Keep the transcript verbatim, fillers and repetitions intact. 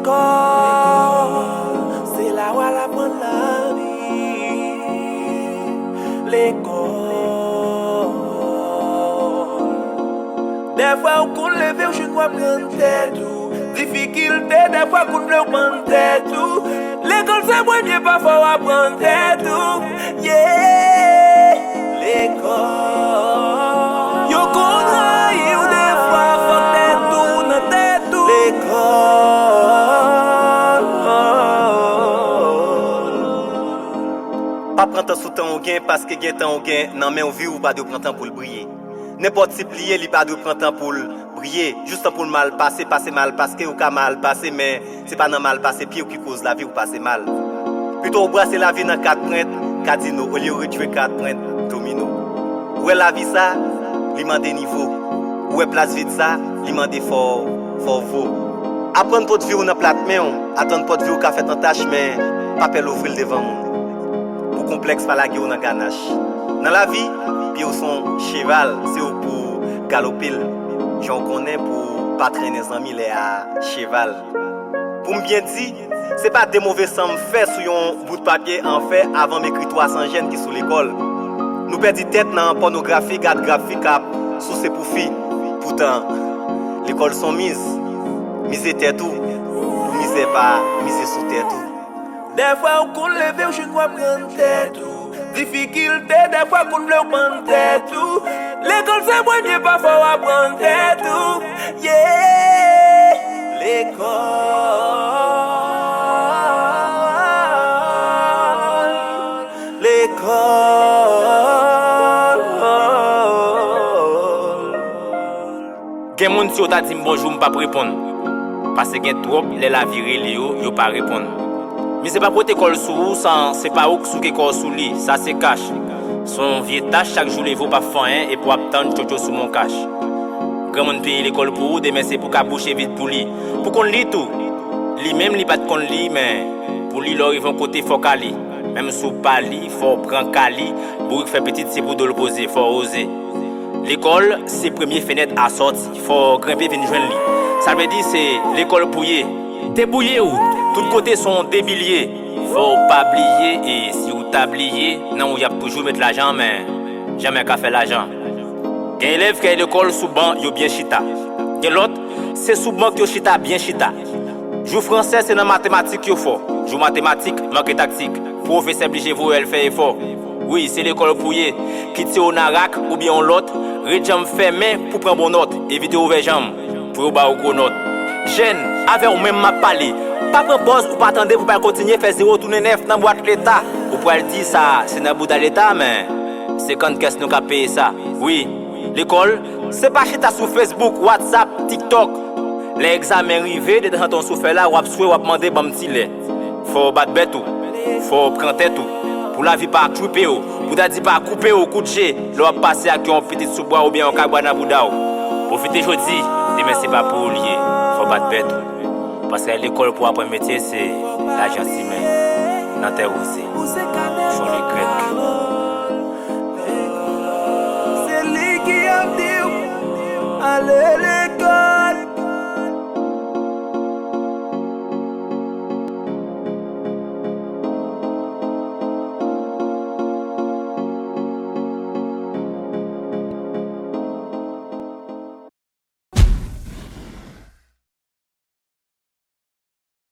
Lekòl, se la w al aprann lavi. Lekòl. Dèfwa ou konn leve, ou jwenn w aprann tèt ou. Difikilte, dèfwa konn vle w pann tèt ou. Lekòl se premye pa fò w aprann tèt ou. Yeah. Lekòl. Yo konn rayi w dèfwa, fòk tèt ou nan tèt ou. Lekòl. Pa pran tan sou tan ou gen, paske gen tan ou gen nan men w, vi w pa dwe pran tan pou l briye. Nenpòt tip li ye, li pa dwe pran tan pou l briye. Jis tan pou l mal pase, pase mal, paske ou ka mal pase, men se pa nan mal pase pye w ki koz lavi w pase mal. Pito w brase lavi nan kat prent, kazino, olye w ret jwe kat prent, domino. Ou wè lavi sa, li mande nivo. Ou wè plas vid sa, li mande fò, fò vo. Aprann pot vi w nan plat men w, atann pot vi w ka fèt an tach, men pa pè louvri l devan moun. Pou konplèks pa lage w nan ganach. Nan lavi, pye w se yon cheval, se ou pou galope l. Jan w konnen pou w pa trennen zanmi lè a cheval. Pou m byen di, se pa de move san m fè sou yon bout papye an fè avan m ekri twa san jèn ki sou lekòl. Nou pèdi tèt nan pònografi, gad grafi k ap souse pou fi. Poutan, lekòl se yon miz. Mize tèt ou, pou mizè pa mize sou tèt ou. Dèfwa ou konn leve, ou jwenn w aprann tèt ou. Difikilte, dèfwa konn vle w pann tèt ou. Lekòl se premye pa fò w aprann tèt ou. Yeah. Lekòl. Lekòl. Gen moun, si yo ta di m bonjou, m p ap reponn. Paske gen twòp lè lavi rele yo, yo pa reponn. Mizè p ap rete kò l sou ou san se pa ou k souke kò w sou li, sa se kach. Se yon vye tach, chak jou leve w p ap fè anyen epi w ap tann tchotcho sou mon kach. Granmoun peye lekòl pou ou, demen se pou ka bouche vid pou li. Pou konn li tou, li menm li pa t konn li, men pou li lè w rive yon kote fò w ka li. Menm si w pa li, fò w pran kali, bourik fè pitit se pou do l poze, fò w oze. Lekòl se premye fenèt a sòti, fò w grenpe vin jwenn li. Sa vle di se lekòl pou ye. Debouye w, tout kote se yon debilye. Fò w pa bliye, e si w ta bliye, nan ou y ap toujou met lajan, men janmè ka fè lajan. Gen elèv ki al lekòl sou ban yo byen chita. Gen lòt, se sou bank yo chita byen chita. Jou fransè se nan matematik yo fò. Jou matematik manke taktik. Pwofesè blije voye al fè efò. Wi, se lekòl pou ye. Kit se w nan rak oubyen yon lòt, ret janm fèmen pou pran bon nòt. Evite ouvè janm pou yo ba w gwo nòt. Jèn, avè w menm m ap pale. Pa pran pòz ou pa tande pou pa kontinye fè zewo tounen nèf nan bwat leta. Ou pral di sa se nan bouda leta, men se kannkès nou k ap peye sa. Wi, lekòl, se pa chita sou Facebook, WhatsApp, TikTok. Lè egzamen rive, detanzantan w sou fèy la, w ap swe, w ap mande ban m ti lè. Fò w bat bèt ou, fò w pran tèt ou. Pou lavi pa tchwipe w, pou dadi pa koupe w kout je, lè w ap pase ak yon pitit sou bra w oubyen yon kagwa nan bouda w. Pwofite jodi, demen se pa pou ou l ye, fò w bat bèt ou. Paske al lekòl pou aprann metye se lajan simen nan tè woze. Chole grèk. Se li ki ap di w, ale, ale,